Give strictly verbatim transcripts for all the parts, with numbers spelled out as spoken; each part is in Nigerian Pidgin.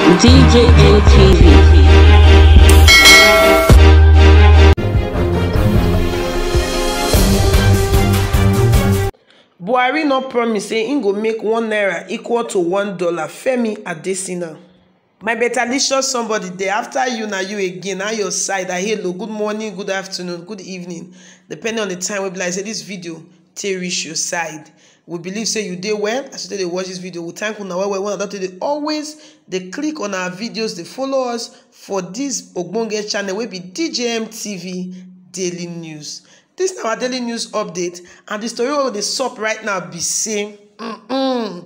D J N T V. Buhari no promise say im go make one naira equal to one dollar. Femi Adesina. My betalicious somebody dey after you, na you again, na your side. I hello, good morning, good afternoon, good evening, depending on the time wey be like say this video take reach your side. We believe say you dey well as you take dey watch this video. We thank una well well. Una don dey always dey click on our videos, dey follow us for this ogbonge channel wey be D J M T V Daily News. This na our daily news update, and the story wey dey sup right now be say, mm-mm,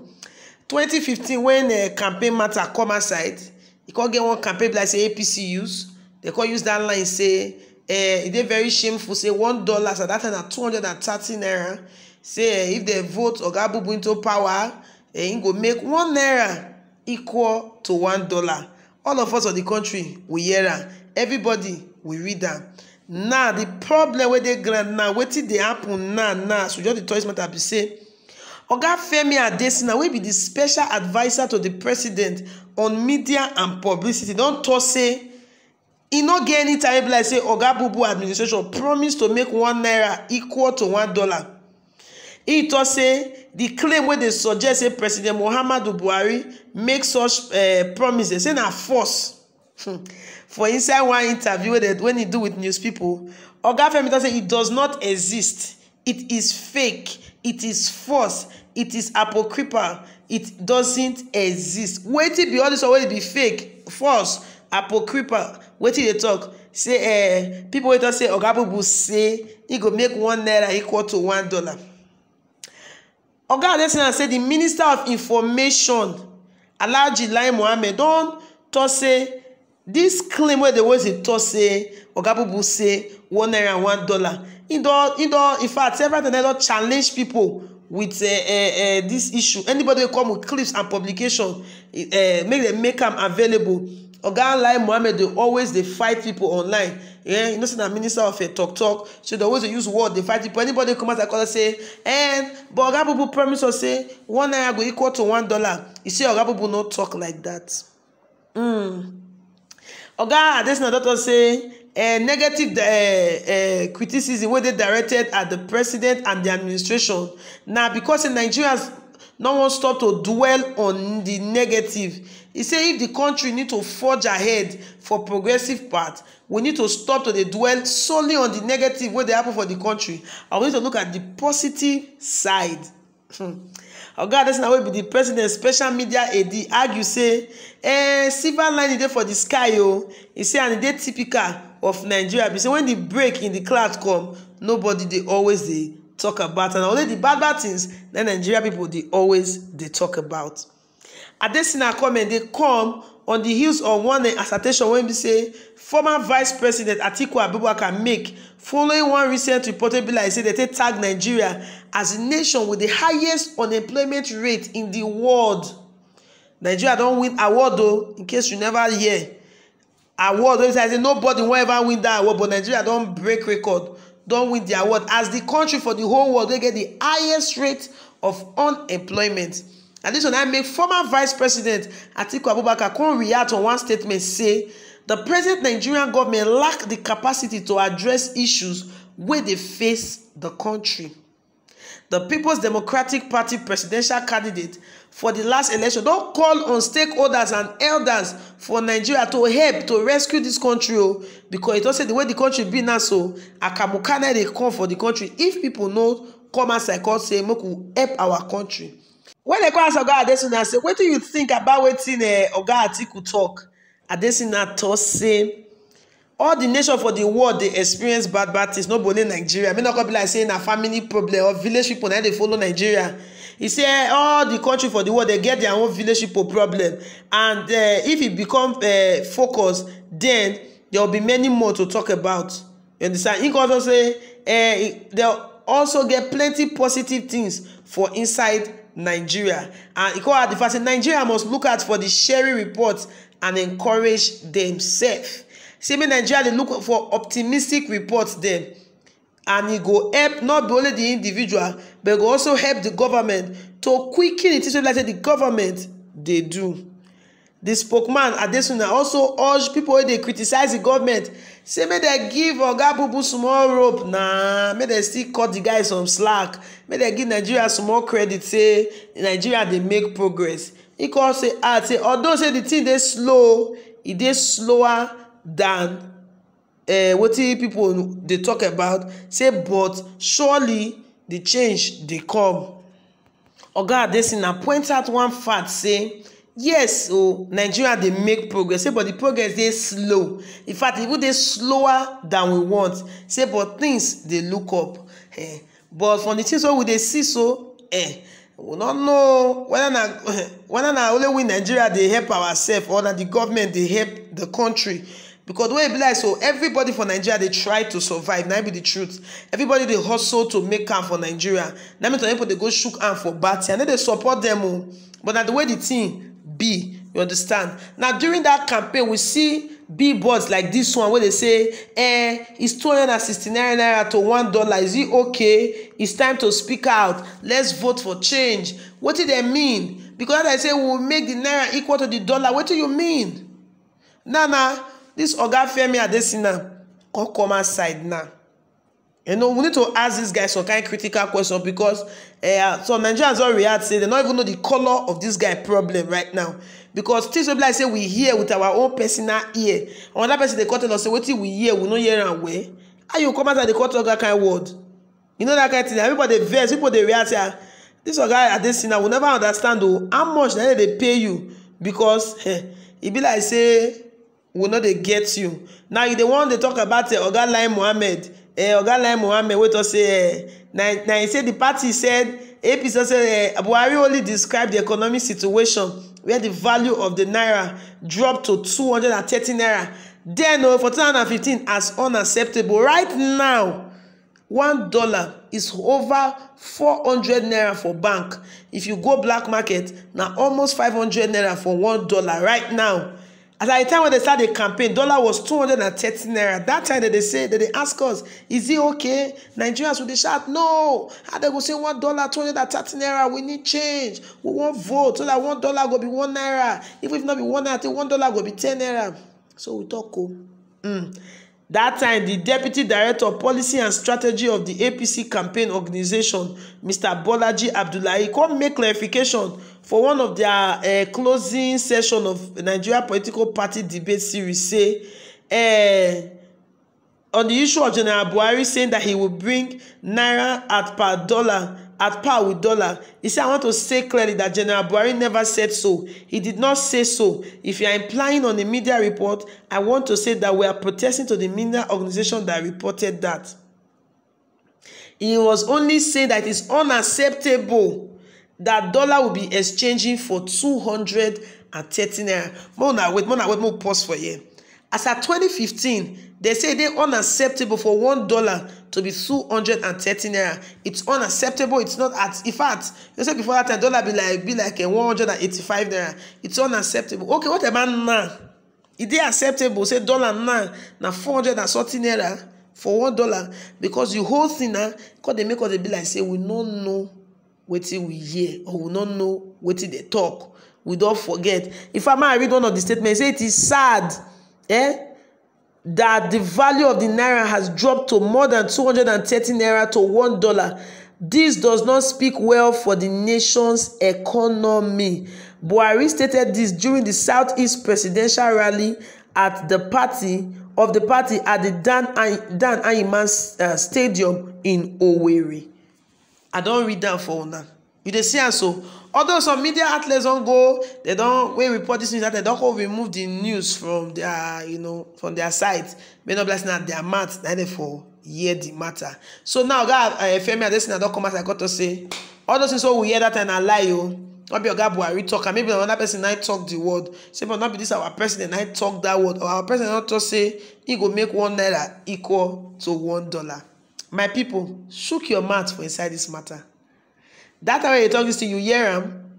twenty fifteen, when uh, campaign matter come outside, e come get one campaign be like say A P C use. They come use that line say uh, e dey very shameful say one dollar, so that time na two hundred and thirty naira. Say uh, if they vote Oga Bubu into power, uh, im go make one naira equal to one dollar. All of us for the country, we hear am. Everybody, we read am. Now, the problem wey dey ground now, wetin dey happen now, now, so just the tourist matter be say, Oga Femi Adesina, wey be the special adviser to the president on media and publicity, don talk say e no get any time wey be like say Oga Bubu administration promise to make one naira equal to one dollar. He talk say the claim wey dey suggest say President Muhammadu Buhari make such uh, promises, say na false. Hmm. For inside one interview wey dey- when he do with news people, Oga Femi talk say it does not exist. It is fake. It is false. It is apocryphal. It doesn't exist. Wetin be all this one wey be fake, false, apocryphal? Wetin dey talk? Say eh, people wey talk say Oga Bubu say he go make one naira equal to one dollar. Oga Adesina say the Minister of Information, Alhaji Lai Mohammed, don talk say this claim wey dey always dey talk say Oga Bubu say one naira and one dollar, he don, he don, in fact, several times dem don challenge people with uh, uh, uh, this issue. Anybody wey come with clips and publication, uh, make dem make am available. Oga Lai Mohammed dey always dey fight people online. Yeah, you know say na minister of a talk talk, so they always dey use word dey fight people. Anybody come out and call us say, "And but Oga Bubu promise us say one naira go equal to one dollar." You see, Oga Bubu no talk like that. Mm. Oga Adesina don talk say uh, negative uh, uh, criticism wey dey directed at the president and the administration na because say Nigerians no wan stop to dwell on the negative. He say if the country need to forge ahead for progressive path, we need to stop to dey dwell solely on the negative wey dey happen for the country, and we need to look at the positive side. Hmm. Oga Adesina, wey be the president special media aide, argue say eh, silver lining dey for the sky o. He say and e dey typical of Nigeria be say when the break in the cloud come, nobody dey always dey talk about am. Only the bad bad things na Nigeria people dey always dey talk about. Adesina comment dey come on the heels of one eh, assertion wey be say former Vice President Atiku Abubakar make following one recent report wey be like say dem take tag Nigeria as the nation with the highest unemployment rate in the world. Nigeria don win award o, in case you never hear. Award wey be say nobody wan ever win that award, but Nigeria don break record, don win the award as the country for the whole world wey get the highest rate of unemployment. And this one na make former Vice President Atiku Abubakar come react on one statement say the present Nigerian government lack the capacity to address issues wey dey face the country. The People's Democratic Party presidential candidate for the last election don call on stakeholders and elders for Nigeria to help to rescue this country o, because e talk say the way the country be now so, akamuka na dey come for the country if people no come outside come say make we help our country. When dem come ask Oga Adesina say wetin you think about wetin eh, Oga Atiku talk, Adesina talk say all the nation for the world dey experience bad bad things, no be only Nigeria. Make no come be like say na family problem or village people na dey follow Nigeria. He say eh, all the country for the world dey get their own village people problem, and eh, if e become eh, focus, then there will be many more to talk about. You understand? He also say eh, e- there also get plenty positive things for inside Nigeria, and e come add the fact say Nigeria must look out for the sharing report and encourage themselves. Say make Nigeria dey look for optimistic reports dem, and e go help not be only the individual, but e go also help the government to quicken the things wey be like say the government dey do. The spokesman Adesina also urge people wey dey criticize the government, say make dem give Oga Bubu small rope na, make dem still cut the guy some slack, make dem give Nigeria small credit, say Nigeria dey make progress. He come say, add say, although say the thing dey slow, e dey slower than uh, wetin people dey talk about, say, but surely the change dey come. Oga Adesina point out one fact, say, yes, oh, Nigeria dey make progress, say, but the progress dey slow. In fact, e even dey slower than we want, say, but things dey look up. Eh, but from the things wey we dey see so, eh, we no know whether na whether na only we Nigeria dey help ourselves, or na the government dey help the country. Because the way e be like so, everybody for Nigeria dey try to survive, na im be the truth. Everybody dey hustle to make am for Nigeria. Na me, some people dey go shook hand for party, I no dey support them o, but na the way the thing be, you understand. Now, during that campaign, we see billboards like this one where they say, eh, it's two hundred and sixty-nine naira to one dollar, is it okay? It's time to speak out, let's vote for change. What do they mean? Because I say we will make the naira equal to the dollar, what do you mean? Now, now, this Oga Femi Adesina come come outside now. You know, we need to ask this guy some kind critical question, because uh, some Nigerians don't react, say they don't even know the color of this guy problem right now. Because things will be like say we hear with our own personal ear. Another person they cut us say, what we hear, we no hear and where. How you come out and they cut that kind of word? You know that kind of thing. Everybody vex, people they react. Yeah. This Oga Adesina will never understand though how much that they pay you, because eh, e be like say we no dey get you. Now you dey wan dey talk about eh, Oga Lai Mohammed. Eh, Oga Lai Mohammed wey talk say eh, na na he say the party said, A P C say eh, Buhari only describe the economic situation where the value of the naira drop to two hundred and thirty naira. Then oh, for two thousand and fifteen as unacceptable. Right now, one dollar is over four hundred naira for bank. If you go black market, na almost five hundred naira for one dollar right now. As at the time when they start the campaign, dollar was two hundred and thirty naira. That time that they say that they ask us, is it okay? Nigerians will they shout, no. How they go say one dollar, two hundred and thirty naira? We need change. We want vote so that one dollar go be one naira. If it not be one naira, I think one dollar go be ten naira. So we talk, oh. Mm. That time, the deputy director of policy and strategy of the A P C campaign organization, Mister Bolaji Abdullahi, come make clarification for one of their uh, closing session of Nigeria political party debate series. Say, uh, on the issue of General Buhari saying that he will bring naira at per dollar, at par with dollar, he said, I want to say clearly that General Buhari never said so. He did not say so. If you are implying on a media report, I want to say that we are protesting to the media organization that reported that. He was only saying that it is unacceptable that dollar will be exchanging for two hundred and thirty naira. More na wait, more na wait, more pause for here. As at twenty fifteen, they say they unacceptable for one dollar to be two hundred and thirty naira. It's unacceptable. It's not at, in fact, you say before that time, dollar be like be like a one hundred and eighty-five naira. It's unacceptable. Okay, what about now? Is it acceptable? Say dollar now, now four hundred and something naira for one dollar, because the whole thing now, because they make us dey be like say we no know wetin we hear, or we no know wetin they talk. We don't forget. If I might read one of the statements, say it is sad, eh, that the value of the naira has dropped to more than two hundred and thirty naira to one dollar. This does not speak well for the nation's economy. Buhari stated this during the Southeast presidential rally at the party of the party at the Dan Ay- Dan Ayiman uh, Stadium in Owerri. I don't read that for now. You dey see am so. Although some media outlets don't go, they don't we report this news that they don't go remove the news from their you know from their site. May not bless not their mouth, neither for hear the matter. So now God uh, Femi Adesina don't come as I got to say. All those things what we hear that and I lie you. Not be Oga Buhari talk, and maybe another person I talk the word. Say, but not be this our president I talk that word, or our president not to say he go make one naira equal to one dollar. My people, shook your mouth for inside this matter. That time when you talk this thing, you hear am.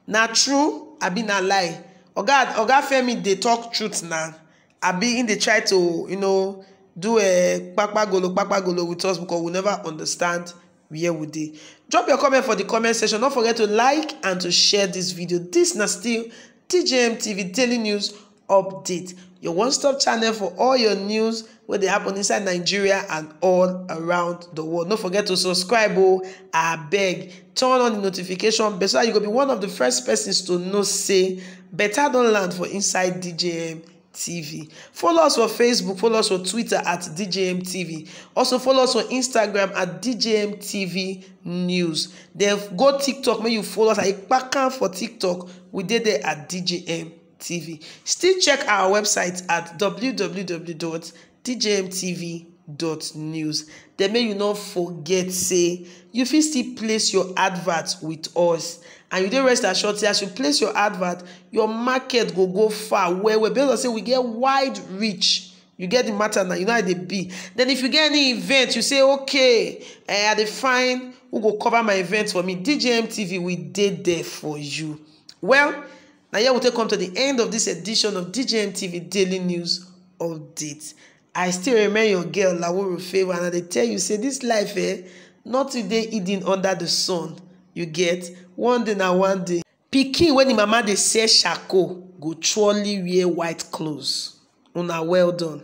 Na true, I be na lie. Oga, Oga Femi, they talk truth now. I be in the try to, you know, do a kpakpa golo, kpakpa golo with us because we never understand where we dey. Drop your comment for the comment section. Don't forget to like and to share this video. This na still D J M T V Daily News Update, your one-stop channel for all your news wey dey happen inside Nigeria and all around the world. No forget to subscribe o, abeg. Turn on the notification bell so that you go be one of the first persons to know say better don land for inside D J M T V. Follow us for Facebook, follow us for Twitter at D J M T V. Also follow us on Instagram at D J M T V News. Then go TikTok, make you follow us at Ipakan for TikTok. We dey there at D J M T V. Still check our website at W W W dot D J M T V dot news. Then make you no forget say you fit still place your advert with us. And you dey rest assured say as you place your advert, your market go go far well well. Because say we get wide reach. You get the matter now, you know how they be. Then if you get any event, you say, "Okay, eh, I dey find who go cover my event for me." D J M T V, we dey there for you. Well, now here we take come to the end of this edition of D J M T V Daily News Update. I still remain your girl, Lawuru Favor, and I dey tell you say this life, eh, nothing dey hidden under the sun. You get? One day na one day. Pikin when the mama dey sell shako go truly wear white clothes. Una well done.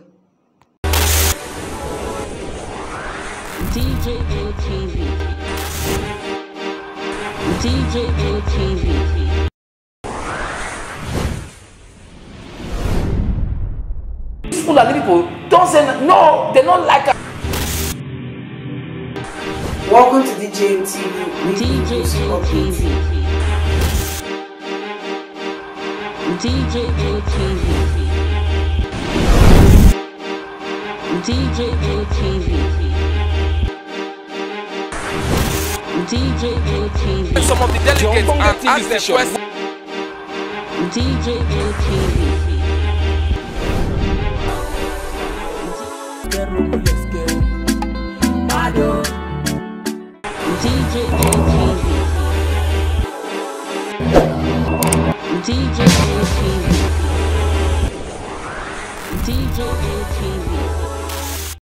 D J M T V. D J M T V. These Fulani people don't say no, they don't like us. Welcome to D J M T V. D J M T V. D J M T V. D J M T V. D J M T V. Some of the delegates and ask them questions. D J M T V. D J M T V. D J M T V. D J M T V.